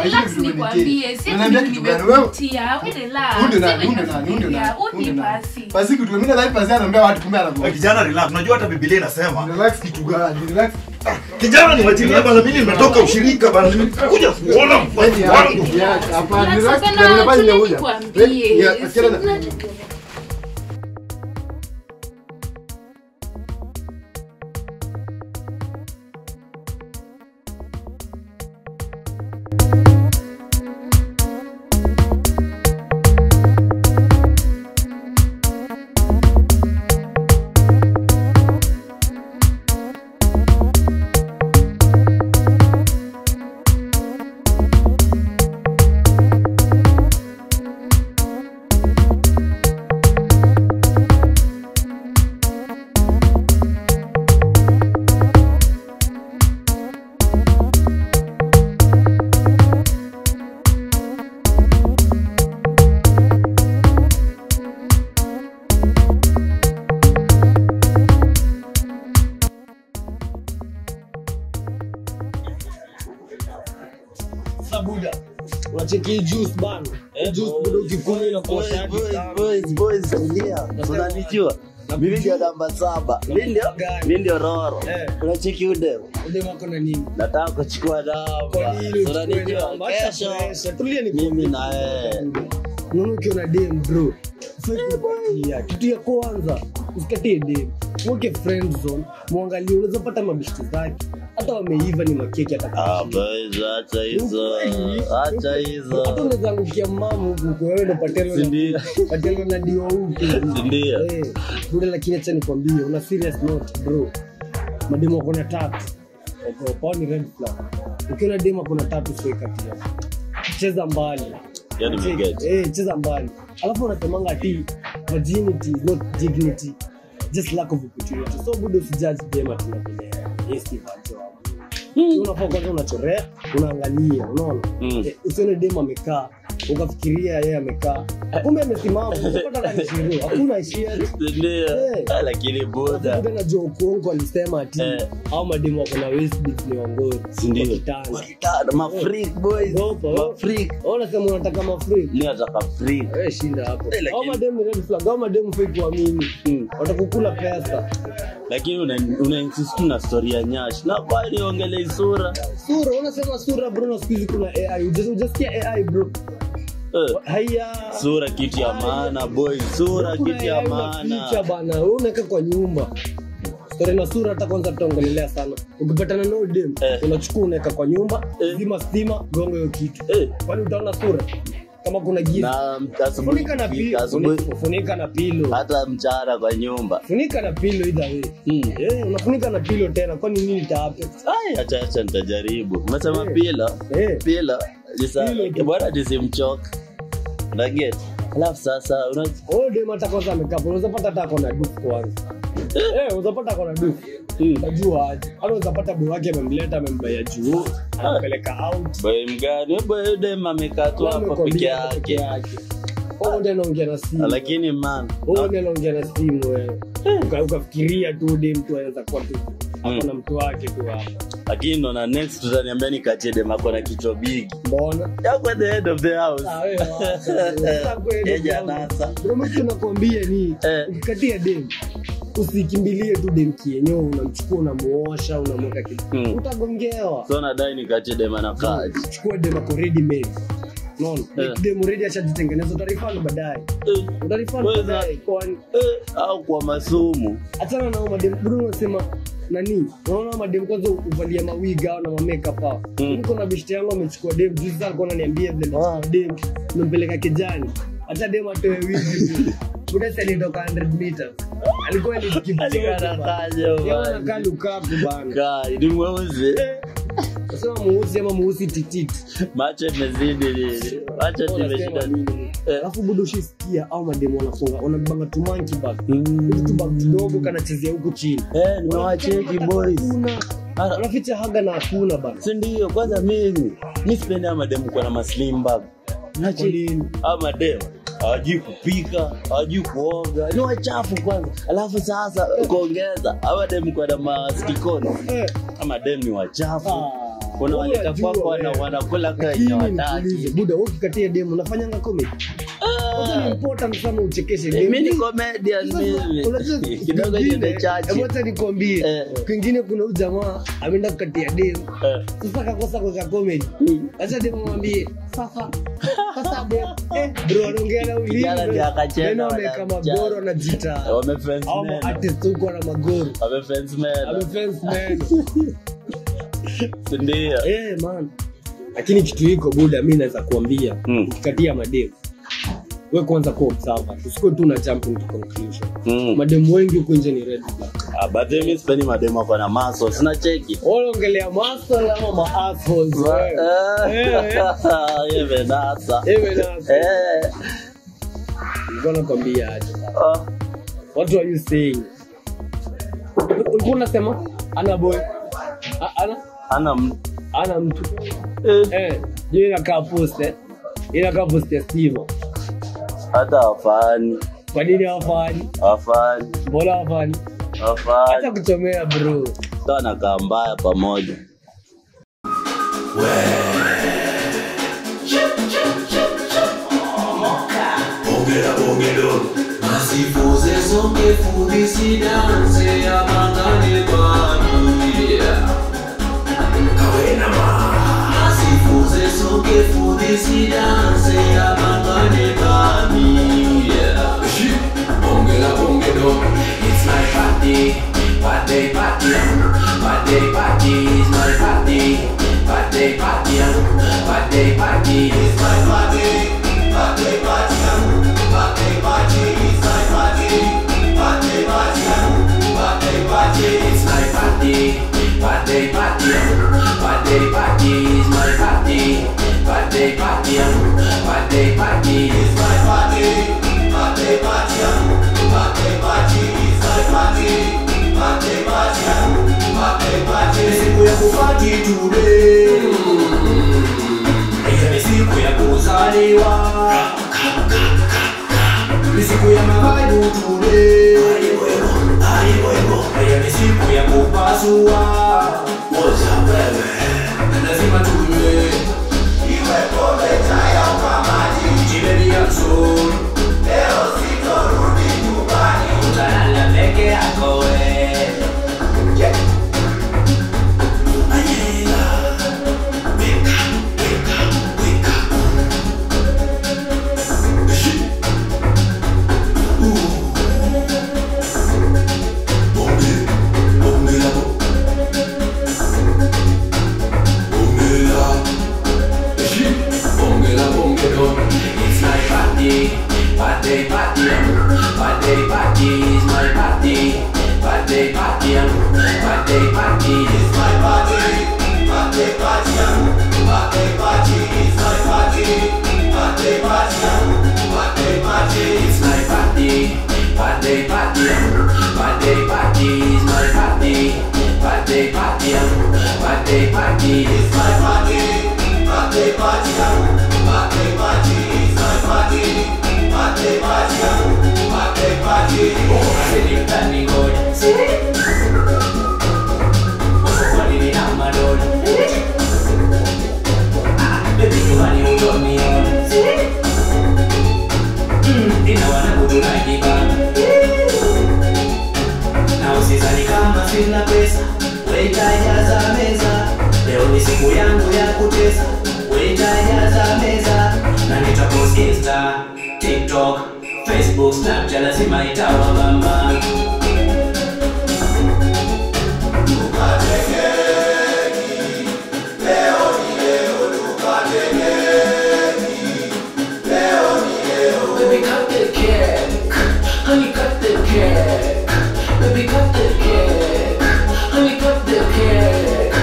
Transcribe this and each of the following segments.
Relax nikwambie, si nimekutia. Wewe relax. Ndio nani? Basi kitu mimi nadhani pasi anaambia watu kumbe anakuwa. Kijana relax. Unajua hata Biblia inasema. Relax kitu gani? Relax. Kijana ni wajibu bana, mimi nimetoka ushirika bana, nimekuja kuona mfuasi wangu. Hapana, relax. Ndio nimekuja. Unacheki juice bana. Juice budo kikumi na kwa shati. Boys tulia. Unanijua? Mimi ndio namba 7. Mimi ndio Roro. Unacheki ude? Ude wako na nini? Nataka kuchukua namba. Unanijua? Kesho tulia ni mimi na wewe. Unaona ukiona dem bro. Ya kitu ya kwanza usikatie dem. Mweke friend zone, muangalie unaweza pata mabishti zake. Hata wameiva ni makeki hata. Ah boys, acha hizo. Acha hizo. Hata unaweza angukia mama huko wewe ndo patelo na. Patelo na dio huko. Ndio. Eh, bro lakini acha nikwambie una serious note bro. Mademu wako na tatu. Wako poa ni red flag. Ukiona demu ako na tatu sio katia. Cheza mbali. Yaani mgeje. Eh, cheza mbali. Alafu unasemanga ati virginity is not dignity. Just lack of opportunity. So good usijudge dem ati unapelea. Yes, virgin. Unafaa kwanza unachorea, unaangalia, unaona? Usione dem amekaa, ukafikiria yeye amekaa. Kumbe amesimama, unapata kanishiru. Hakuna ishia. Ndio. Lakini boda. Boda na Joe Kongo alisema ati hao mademu wako na waist beads ni wangori. Ndio. Kitanda, ma freak boys. Ma freak. Ona sema unataka ma freak. Ni nataka freak. Eh, shinda hapo. Hao mademu red flag, hao mademu fake kuamini. Watakukula pesa. Lakini una insist na story ya Nyash. Na kwani ongelei sura. Sura, unasema sura bro, na siku hizi kuna AI. Hujasikia AI bro? Haya. Sura kitu ya maana boy, sura kitu ya maana. Picha bana, wewe unaweka kwa nyumba. Story na sura hata kwanza tutaongelelea sana. Ukipatana na dem, unachukua unaweka kwa nyumba, zima stima, gongo hiyo kitu. Kwani utaona sura? Kama kuna giza. Na funika na pillow, funika na pillow. Hata mchana kwa nyumba. Funika na pillow either way. Unafunika na pillow tena, kwani nini itahappen? Ai, acha nitajaribu. Unasema pillow? Pillow. Jisa, bora nisimchoke. Na get. Alafu sasa dem hata kwanza amekaa, unaweza pata hata kona dufu kwanza. Unaweza pata kona dufu. Unajua aje. Hata unaweza pata boy wake amemleta amembaya juu, anampeleka out. Boy mgani? Boy dem amekaa tu hapo peke yake. Wewe ndio unaongea na simu. Lakini man, wewe ndio unaongea na simu wewe. Ukafikiria tu dem tu anaweza kuwa tu hapo na mtu wake tu hapo. Lakini ndo na next tutaniambia nikatie dem ako na kichwa big. Mbona? Yako the head of the house. Ah wewe. Sasa nasa. Bro mimi tunakwambia ni ukikatia dem usikimbilie tu dem kienyewe, unamchukua unamuosha unamweka kitu. Utagongewa. So nadai nikatie dem anakaa. Chukua dem ako ready made. No, like dem ready ashajitengeneza, utarifund baadaye. Utarifund baadaye kwani au kwa masumu. Achana na madem bro, unasema nani? Unaona madem kwanza uvalia mawiga na ma makeup hapo. Niko na beshte yangu amechukua dem juzi alikuwa ananiambia vile dem nimempeleka kijani. Hata dem atoe wigi. Buda sasa alitoka 100 meters. Alikuwa ni Kipchoge. Alikuwa anakaa Lukaku bana. Kai, ni mweusi. Sasa mweusi ama mweusi tititi. Macho imezidi nini? Macho imeshinda nini? Alafu budo ushisikia au mademo wanafunga, wanabanga tu monkey bag. Tu bag kidogo kanachezea huku chini. Nimewacheki boys. Anaficha haga na hakuna bana. Si ndio? Kwanza mimi sipendi mademo kwa na maslim bag. Nacheki ama demo hawajui kupika, hawajui kuoga, ni wachafu kwanza. Alafu sasa kuongeza ama dem kwa na masikikono. Ama dem ni wachafu. Unawaleta kwako wanakula kwenye wataki. Buda, wewe ukikatia demu unafanyanga comedy. Kwanza ni important sana uchekeshe demu. Mimi ni comedian mimi. Kidogo ni chache. Acha nikwambie. Kwingine kuna huyu jamaa ameenda kukatia demu. Sasa akakosa kuweka comedy. Acha demu mwambie, sasa sasa demu. Bro anaongea na ulimi. Kijana ndiye akacheka. Wameweka magoro na jita. Wamefence man. Artist huko na magoro. Wamefence man. Wamefence man. Ndio. Man. Lakini kitu hiko buda mimi naweza kuambia ukikatia mademu wewe kwanza kuwa observer, usikuwe tu una jump into conclusion. Mademu wengi huko nje ni red flag. But mimi sipendi mademu wako na muscles, sina cheki. Wao ongelea muscle ama ma assholes. Yeye nasa. Yeye nasa. Nilikuwa nakwambia aje. What are you saying? Ulikuwa unasema ana boy. Ana ana mtu. Je, inakaa post Inakaa post ya Steve. Hata hafani. Kwa nini hafani? Hafani. Mbona hafani? Hafani. Hata kuchomea bro. Sawa na kaa mbaya pamoja. Bongela bongelo. Masifuze sonke fundisi dance ya bangane bani. Kawena ma. Masifuze sonke fundisi dance ya bangane bani. Bongela bongelo. It's my party. Party party. Party party is my party. Party party. Party party is my party. Party party. Party party is my party. Party party. Party party is my party. Party party. Party party is my party. Party party. Party party is my party. Party party. Party party is my party. Party party. Party party. Siku ya kuparty today. Ni siku ya kuzaliwa. Ni siku ya mavaibu today. Ni siku ya kupasua. Lazima tunywe. Iwe pombe chai au maji. Jibebi ya mzuri. Leo sitorudi nyumbani. Utalala peke yako we. It's my party, party party, party party is my party, party party, party party is my party, party party, party party is my party, party party, party party is my party, party party, party party is my party, party party, party party is my party, party party. Party party is my party. Party party, party party. Oh, I God. Oh, baby, you want you turn me on. Na usizani kama sina pesa, wetajaza meza. Leo ni siku yangu ya kutesa. Wetajaza meza. Na nitapost Insta, TikTok, Facebook, Snapchat, lazima itawabamba. Baby, cut the cake. Honey, cut the cake. Baby, cut the cake. Honey, cut the cake.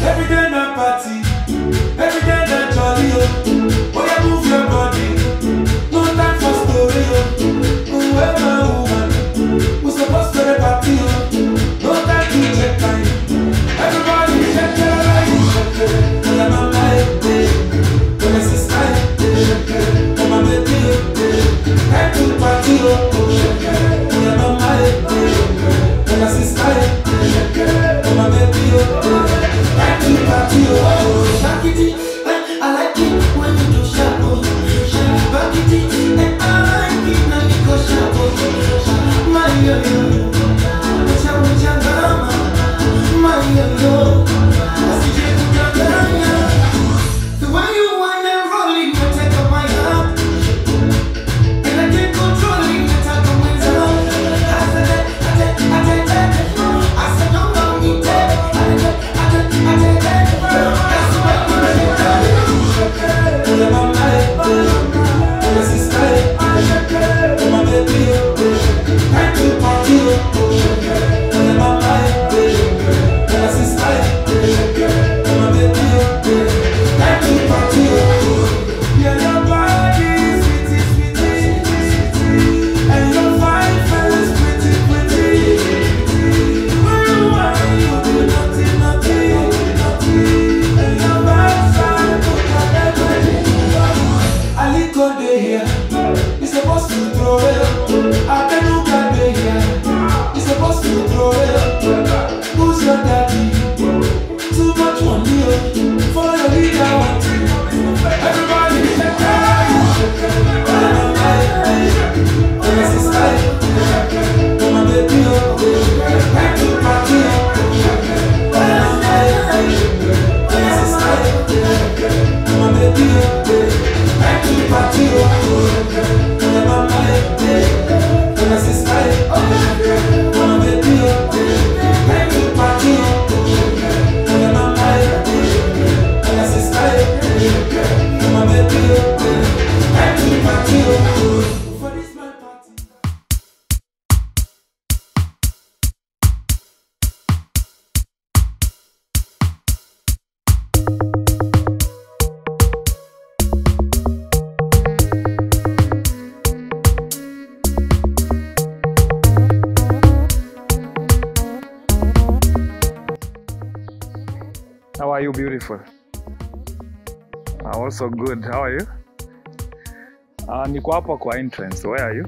Every day na party, every day na jolly. your daddy. Too much money, follow your leader. Everybody, How are you, beautiful? I'm also good. How are you? Niko hapa kwa entrance. Where are you?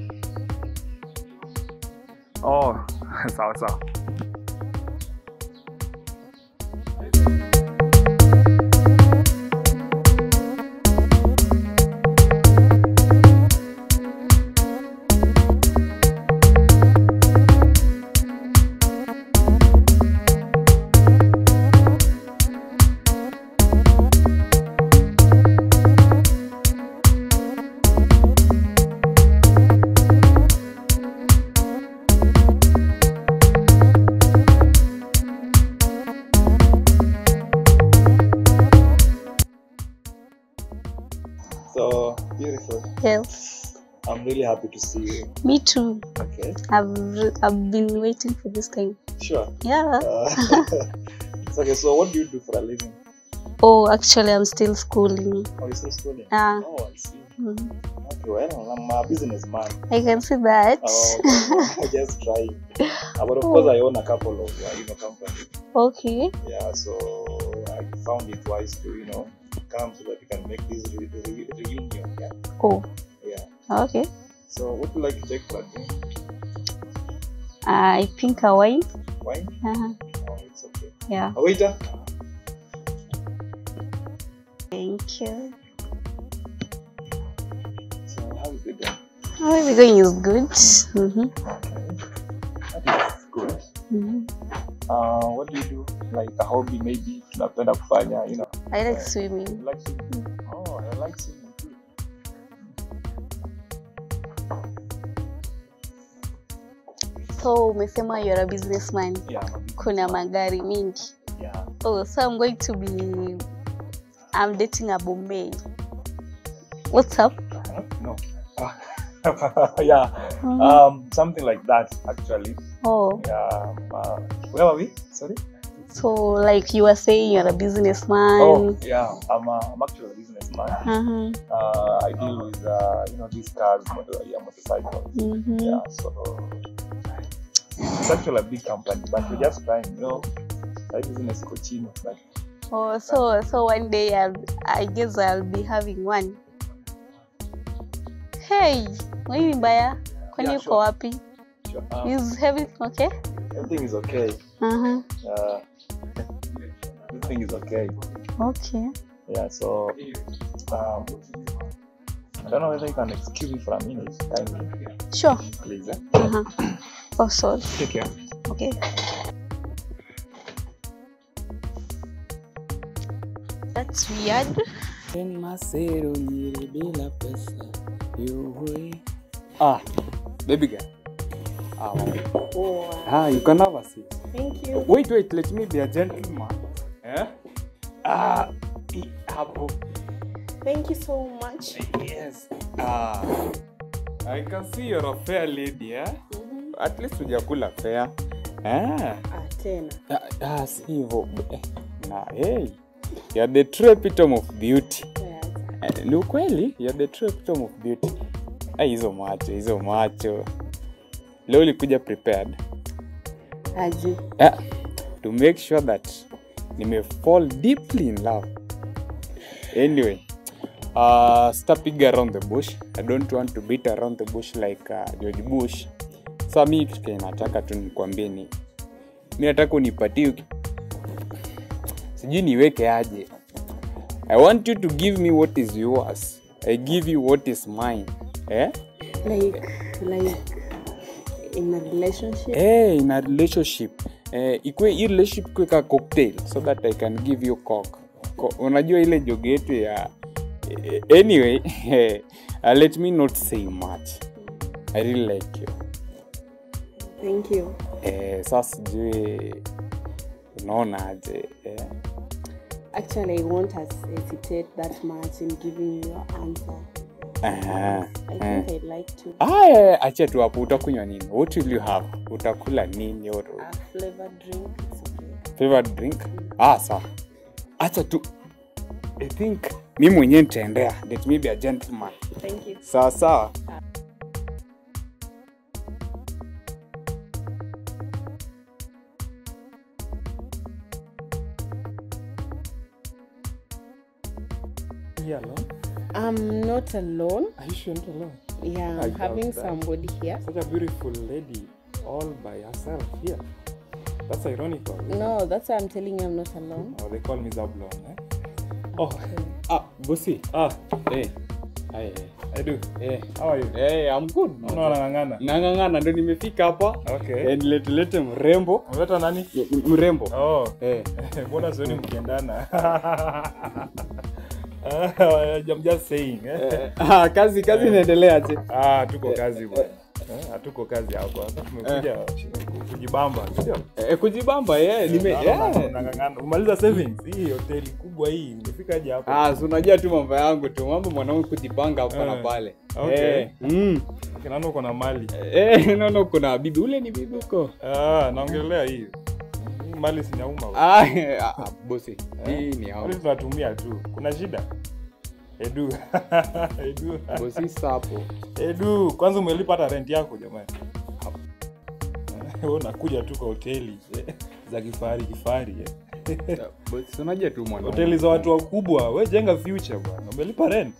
Oh, sawa sawa. So beautiful. Yes. I'm really happy to see you. Me too. Okay. I've been waiting for this time. Sure. Yeah. It's okay. So what do you do for a living? Oh, actually, I'm still schooling. Oh, you're still schooling? Yeah. Oh, I see. Mm-hmm. Okay, well, I'm a businessman. I can see that. Oh, okay. I just try. But of course, I own a couple of companies. Okay. Yeah, so I found it wise to, come so that we can make this reunion. Yeah. Oh. Yeah. Okay. So, what would you like to take for a drink? I think a wine. Wine? Uh-huh. Oh, it's okay. Yeah. A waiter? Thank you. So, how is it going? How is it going is good. Mm-hmm. Okay. That is good. Mm-hmm. What do you do? Like a hobby maybe? Tunapenda kufanya, I like swimming. You like swimming? Oh, I like swimming too. So, umesema you're a businessman. Yeah, I'm a businessman. Kuna magari mingi. Yeah. Oh, so I'm going to be... I'm dating a Bombay. What's up? No. Yeah. Mm-hmm. Something like that, actually. Oh. Yeah. Where were we? Sorry? So, like you were saying, you're a businessman. Oh, yeah. I'm actually a businessman. Mm-hmm. I deal with, these cars, motorcycles. Mm-hmm. Yeah, so it's actually a big company, but we're just trying, like business coaching. But oh, so one day I guess I'll be having one. Hey, wewe mbaya? Kwani uko wapi? Sure. Is everything okay? Everything is okay. Uh-huh. Everything is okay. Okay. Yeah, so I don't know whether you can excuse me for a minute, kindly. Sure. Please. Eh? Uh-huh. Oh, sorry. Take care. Okay. That's weird. Ah, baby girl. Ah, oh. Ah, you can have a seat. Thank you. Wait, let me be a gentleman. Eh? Ah, hapo. Thank you so much. Yes. Ah, I can see you're a fair lady, eh? Mm-hmm. At least hujakula fair. Ah. Ah, tena. Ah, si hivyo. Na, hey. You're the true epitome of beauty. Yeah. Ni ukweli, you're the true epitome of beauty. Ah, hizo macho. Leo ulikuja prepared. Aje. Ah, to make sure that nime fall deeply in love. Anyway, stop beating around the bush. I don't want to beat around the bush like George Bush. So mi kitu kenye nataka tu nikwambie ni Mimi nataka unipatie, sijui niweke aje. I want you to give me what is yours. I give you what is mine. Eh? Like in a relationship? Eh, in a relationship. Ikue hii relationship ikue ka cocktail so that I can give you coke. Unajua ile joke yetu ya anyway, let me not say much. I really like you. Thank you. Sasa sijui unaona aje. Actually, I won't hesitate that much in giving you your answer. I think I'd like to. Acha tu hapo, utakunywa nini? What will you have? Utakula nini? A flavored drink, it's okay. Flavored drink? Sawa. Acha tu. I think mimi mwenyewe nitaendea. Let me be a gentleman. Thank you. Sawa sawa. Here alone? I'm not alone. Are you sure not alone? Yeah, I'm having somebody here. Such a beautiful lady all by herself here. That's ironical. No, that's why I'm telling you I'm not alone. Oh, they call me Zablon, eh? Oh. Bosi. Hey. Hi. I do. Hey. How are you? Hey, I'm good. No, nangangana. Nangangana ndo nimefika hapa. Okay. And lete mrembo. Unaleta nani? Mrembo. Oh. Hey. Mbona sioni mkiendana? I'm just saying. Kazi inaendelea aje? Tuko kazi bwana. Hatuko kazi hapo. Tumekuja kujibamba, sio? Kujibamba nime umaliza savings. Hii hoteli kubwa hii imefika aje hapo? Si unajua tu mambo yangu tu. Mambo mwanaume kujipanga hapa na pale. Okay. Okay, naona uko na mali. Naona uko na bibi. Ule ni bibi huko. Naongelea hii. Mali sinauma. Bosi. Hii ni hao. Mali tunatumia tu. Kuna shida? Edu. Edu. Bosi sapo. Edu, kwanza umelipa hata rent yako jamani. Wewe unakuja tu kwa hoteli za kifahari. Bosi unajua tu mwana. Hoteli za watu wakubwa, wewe jenga future bwana. Umelipa rent.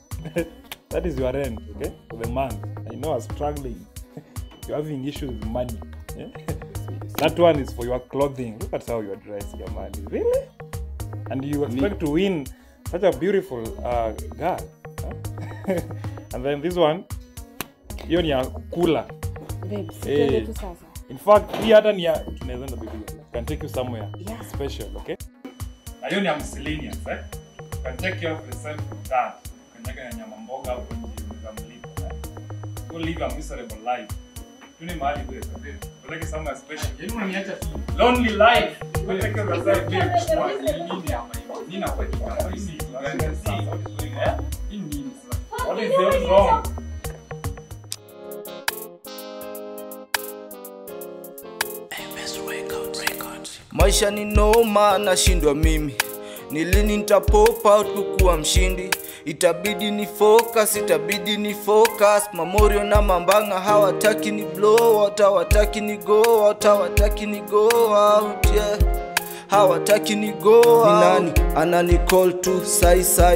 That is your rent, okay? For the month. I know I'm struggling. You're having issues with money. Yeah? That one is for your clothing. Look at how you are dressed, jamani. Really? And you expect to win such a beautiful girl. Huh? And then this one, hiyo ni ya kukula. Babe, sikele tu sasa. In fact, hii hata ni ya tunaweza enda baby. Can take you somewhere special, okay? Na hiyo ni ya miscellaneous, eh? You can take care of yourself with that. Kanyaga na nyama mboga hapo nje unaweza mlipa, eh? Go live a miserable life. Tuni mahali wewe, peleke somewhere special. Yaani unaniacha lonely life. Go take care of yourself, babe. Nini hapa hivi? Nini nafanyika hapa hivi? What is there wrong? Maisha ni noma, nashindwa mimi. Ni lini nita pop out kukuwa mshindi? Itabidi ni focus, itabidi ni focus. Mamorio na mambanga hawataki ni blow out, hawataki ni go out, hawataki ni go out, yeah. Hawataki ni go out. Ni nani anani call tu sai sai?